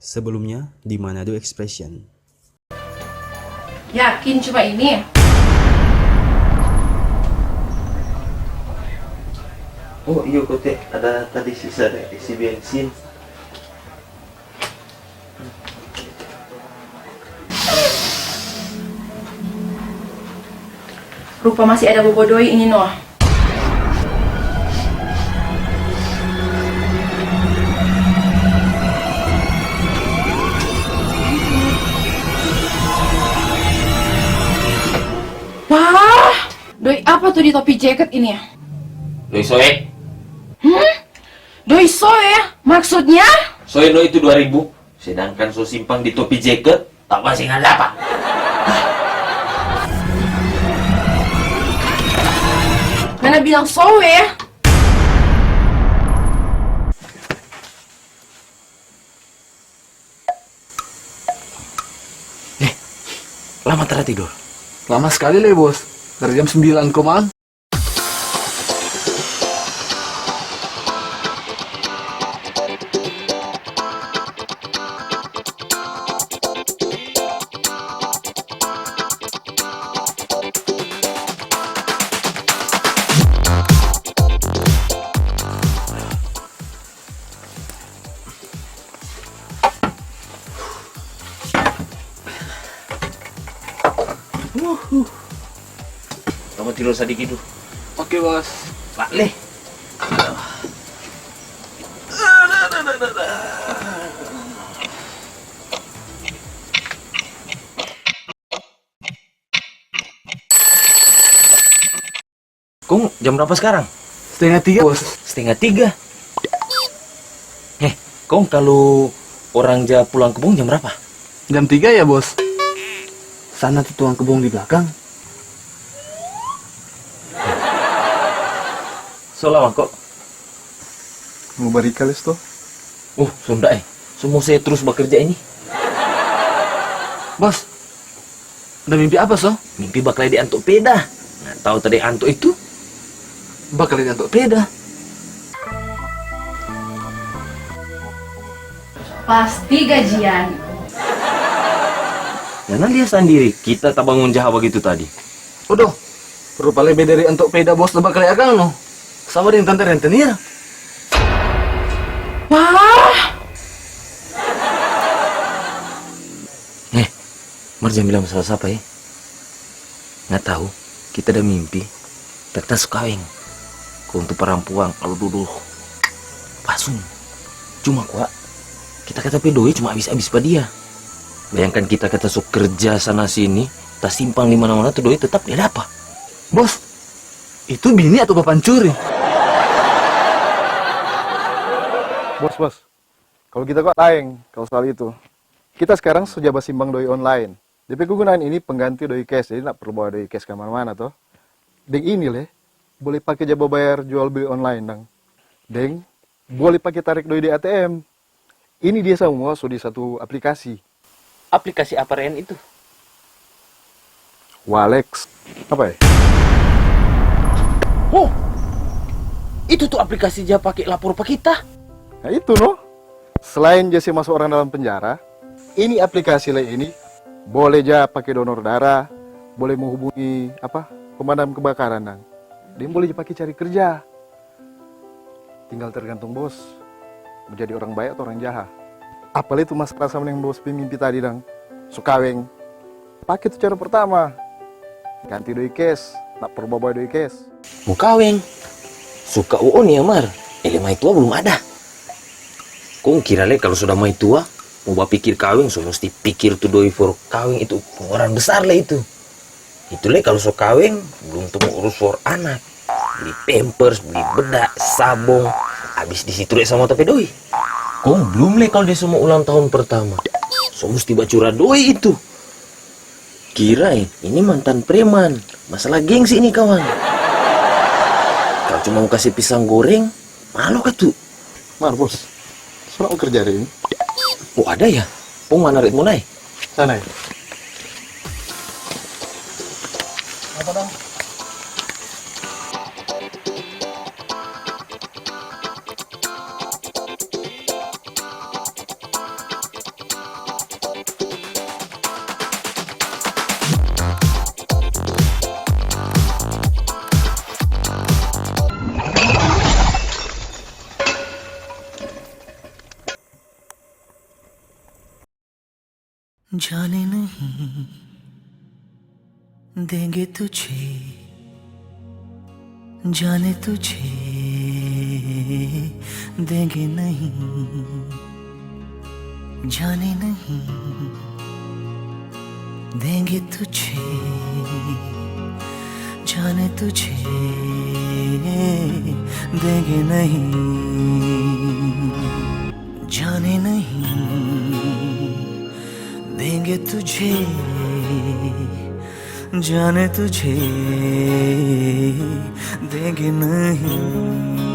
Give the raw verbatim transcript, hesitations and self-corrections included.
Sebelumnya di Manado Expression. Yakin cuma ini? Oh iyo, kote ada tadi sisa deh, isi bensin. Rupa masih ada bobo doi ini, Noah. Wah, doi apa tuh di topi jaket ini ya? Doi soe. Hmm? Doi soe ya? Maksudnya? Soe no itu dua ribu, sedangkan so simpang di topi jaket, tak masih ngalapa. Mana bilang soe ya? Eh, lama tara tidor? Lama skali le, Bos. Dari jam sembilan komang. Uhuh. Kamu tidur sadiki dulu. Oke, Bos. Bale. Kong jam berapa sekarang? Setengah tiga, Bos. Setengah tiga? Eh, kong kalu orang ja pulang kebun jam berapa? Jam tiga ya, Bos. Sana tu tukang kebun di belakang. So lama kok? Mo barika les to. Oh, sonda eh. So mo se trus bakerja ini. Bos, ada mimpi apa so? Mimpi bakale di anto peda. Nah, tau tadi anto itu? Bakale di anto peda. Pasti gajian. Ngana lia sandiri, kita tabangun jaha bagitu tadi. Odoh, rupa lebe dari anto peda bos da bakale akang no. Sama deng tante rentenir. Wah! Eh, mar jang bilang sapa-sapa e. Nda tau, kita da mimpi, ternyata so kaweng. Kong tu parampuang kalu dudu pasung. Cuma kwa, kita kata pe doi cuma abis-abis pa dia. Bayangkan kita kata so kerja sana sini, tasimpang di mana-mana tu doi tetap dia dapa. Bos, itu bini atau papancuri? Bos, bos, kalu kita kwa laeng kalu soal itu. Kita skarang so ja basimbang doi online. Depe kegunaan ini pengganti doi cash, jadi nda perlu bawa doi cash kamana-mana to. Deng ini le, bole pake ja babayar jual beli online dang. Deng, bole pake tarik doi di A T M. Ini dia samua so di satu aplikasi. Aplikasi apa, Ren, itu? Walex. Apa ya? Oh, itu tu aplikasi ja pake lapor pa kita. Nah, itu no. Selain ja se maso orang dalam penjara, ini aplikasi lei ini bole ja pake donor darah, bole menghubungi apa, pemadam kebakaran dang. Deng bole ja pake cari kerja. Tinggal tergantung bos, mo jadi orang bae atau orang jaha. Apalai tu masalah sama deng bos pe mimpi tadi dang, so kaweng. Pake tu cara pertama, ganti doi cash, nda perlu bawa doi cash. Mo kaweng, suka uon ya mar, ele maitua blum ada. Kong kira le kalu so da maitua, mo bapikir kaweng so musti pikir tu doi for kaweng itu pengeluaran besar le itu. Itu le kalu so kaweng, blum tu mo urus for anak, bli pampers, bli bedak, sabong, abis di situ le sama ta pe doi. Kong blum le kalu dia so mo ulang tahun pertama, so musti bacura doi itu. Kira e, ini mantan preman. Masalah gengsi ini, kawan. Kalu cuma mo kase pisang goreng, malo katu? Mar, bos. So nda mo kerja hari ini? Oh, ada ya? Kong mana Red Moon ai? Sana ya. Apa dong? जाने नहीं देंगे तुझे, जाने तुझे देंगे नहीं, जाने नहीं देंगे तुझे, जाने तुझे देंगे नहीं, जाने नहीं देंगे तुझे, जाने तुझे देंगे नहीं।